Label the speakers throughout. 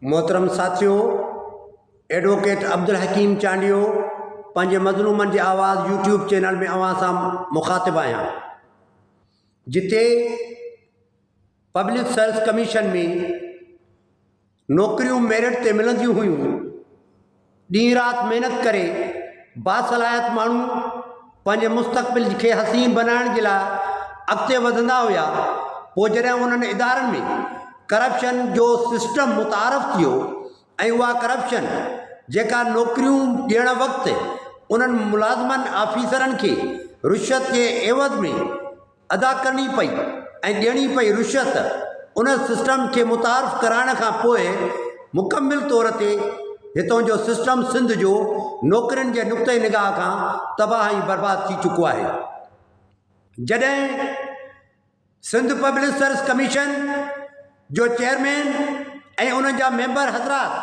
Speaker 1: محترم ساٿيو ايڊووڪيٽ عبدالحڪيم چانڊيو پنهنجي مظلومن جي آواز يوٽيوب چينل ۾ اوهان سان مخاطب آهيان جتي پبلڪ سروس ڪميشن ۾ نوڪريون ميرٽ تي ملنديون هيون ڏينهن رات محنت ڪري باصلاحيت ماڻهو پنهنجي مستقبل کي حسين بنائڻ جي لاء اڳتي وڌندا هيا پوء جڏهن انهن ادارن ۾ ڪرپشن جو سسٽم متعارف ٿيو ۽ اها ڪرپشن جيڪا نوڪريون ڏيڻ وقت انهن ملازمن آفيسرن کي رشوت جي عيوض ۾ ادا ڪرڻي پئي ۽ ڏيڻي پئي رشوت ان سسٽم کي متعارف ڪرائڻ کان پوء مڪمل طور تي هتان جو سسٽم سنڌ جو نوڪرين جي نقطه نگاهه کان تباهه ۽ برباد ٿي چڪو آهي جڏهن سنڌ پبلڪ سروس ڪميشن جو چيئرمين ۽ انهن جا ميمبر حضرات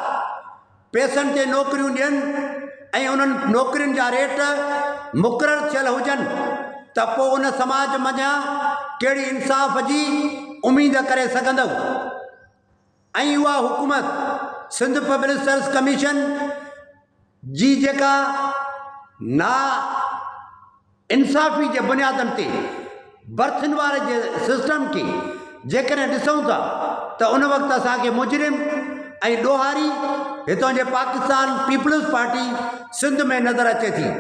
Speaker 1: پئسن تي نوڪريون ڏين ۽ انهن نوڪرين جا ريٽ مقرر ٿيل هجن ته پوء ان سماج منجهان ڪهڙي انصاف جي اميد ڪري سگهندؤ ۽ اها حڪومت سنڌ پبلڪ سروس ڪميشن جي جيڪا نا انصافي جي بنيادن تي برٿن واري جي سسٽم کي جيڪڏهن ڏسون ٿا ته ان وقت اسان کي مجرم ۽ ڏوهاري هتان جي پاڪستان پيپلز پارٽي سنڌ ۾ نظر اچي ٿي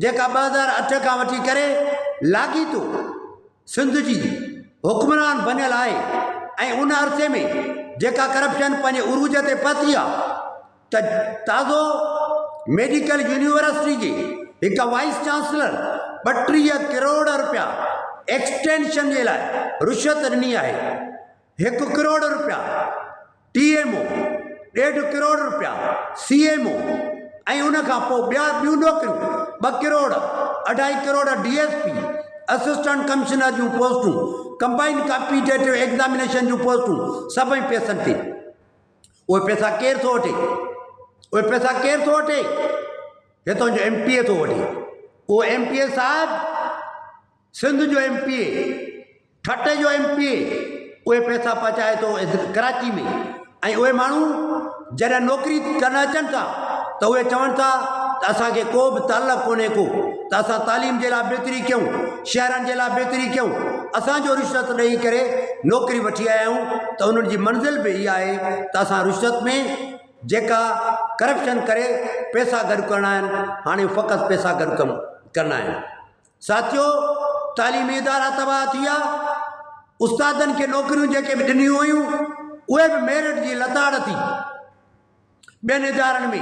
Speaker 1: جيڪا 2008 کان وٺي ڪري لاڳيتو سنڌ جي حڪمران بنيل آهي ۽ ان عرصي ۾ جيڪا ڪرپشن پنهنجي عروج تي پهتي آهي ته تازو ميڊيڪل يونيورسٽي جي هڪ وائيس چانسلر 32 ڪروڙ رپيا ايڪسٽينشن جي لاء رشوت ڏني آهي، هڪ ڪروڙ رپيا ٽي ايم او، ڏيڍ ڪروڙ رپيا سي ايم او ۽ ان کان پوء ٻيا ٻيون نوڪريون ٻه ڪروڙ، اڍائي crore D S P, assistant commissioner جون پوسٽون، ڪمبائنڊ ڪمپيٽيٽو ايگزامينيشن جون پوسٽون سڀئي پئسن تي. اهي پئسا ڪير ٿو وٺي؟ اهي پئسا ڪير ٿو وٺي؟ هتان جو ايم پي اي ٿو وٺي. اهو ايم پي اي صاحب سنڌ جو ايم پي اي، ٺٽي جو ايم پي اي اهي پئسا پهچائي ٿو ڪراچي ۾ ۽ اهي ماڻهو جڏهن نوڪري ڪرڻ اچن ٿا ته اهي چون ٿا ته اسان کي ڪو به تعلق ڪونهي ڪو ته اسان تعليم جي لاء بهتري ڪيون، شهرن جي لاء بهتري ڪيون، اسان جو رشوت ڏئي ڪري نوڪري وٺي آيا آهيون ته انهن جي منزل به اها آهي ته اسان رشوت ۾ جيڪا ڪرپشن ڪري پئسا گڏ ڪرڻا آهن هاڻي فقط پئسا گڏ ڪرڻا آهن. ساٿيو تعليمي ادارا تباهه ٿي ويا، استادن کي نوڪريون جيڪي به ڏنيون ويون اهي به ميرٽ جي لتاڙ ٿي. ٻين ادارن ۾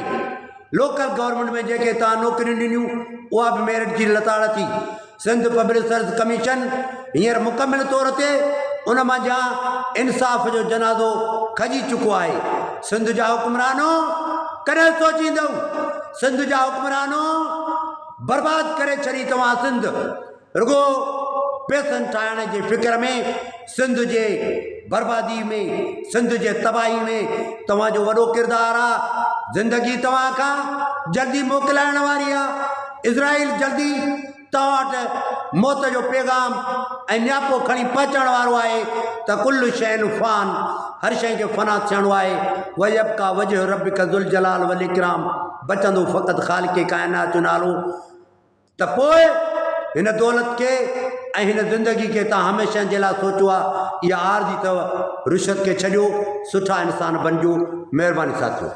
Speaker 1: لوڪل گورنمينٽ ۾ جيڪي توهان نوڪريون ڏنيون اها به ميرٽ جي لتاڙ ٿي. سنڌ پبلڪ سروس ڪميشن هينئر مڪمل طور تي ان منجهان انصاف جو جنازو کڄي چڪو آهي. سنڌ جا حڪمرانو ڪڏهن سوچيندؤ؟ سنڌ جا حڪمرانو برباد ڪري ڇڏي توهان سنڌ. رڳو پئسن ٺاهڻ جي فڪر ۾ سنڌ جي بربادي ۾ سنڌ جي تباهي ۾ توهان جو وڏو ڪردار آ زندگي توهان کان جلدي موڪلائڻ واري آ اسرائيل جلدي توهان وٽ موت جو پيغام ۽ نياپو کڻي پهچڻ وارو آهي ته ڪل شيء فان هر شيء کي فنا ٿيڻو آهي ويبقا وجه ربڪ ذوالجلال والاڪرام بچندو فقط خالق ڪائنات جو نالو ته پوء هن دولت کي ۽ هن زندگي کي توهان هميشه جي لاء سوچيو آهي، اها عارضي اٿو، رشوت کي ڇڏيو، سٺا انسان بنجو، مهرباني ساٿيو.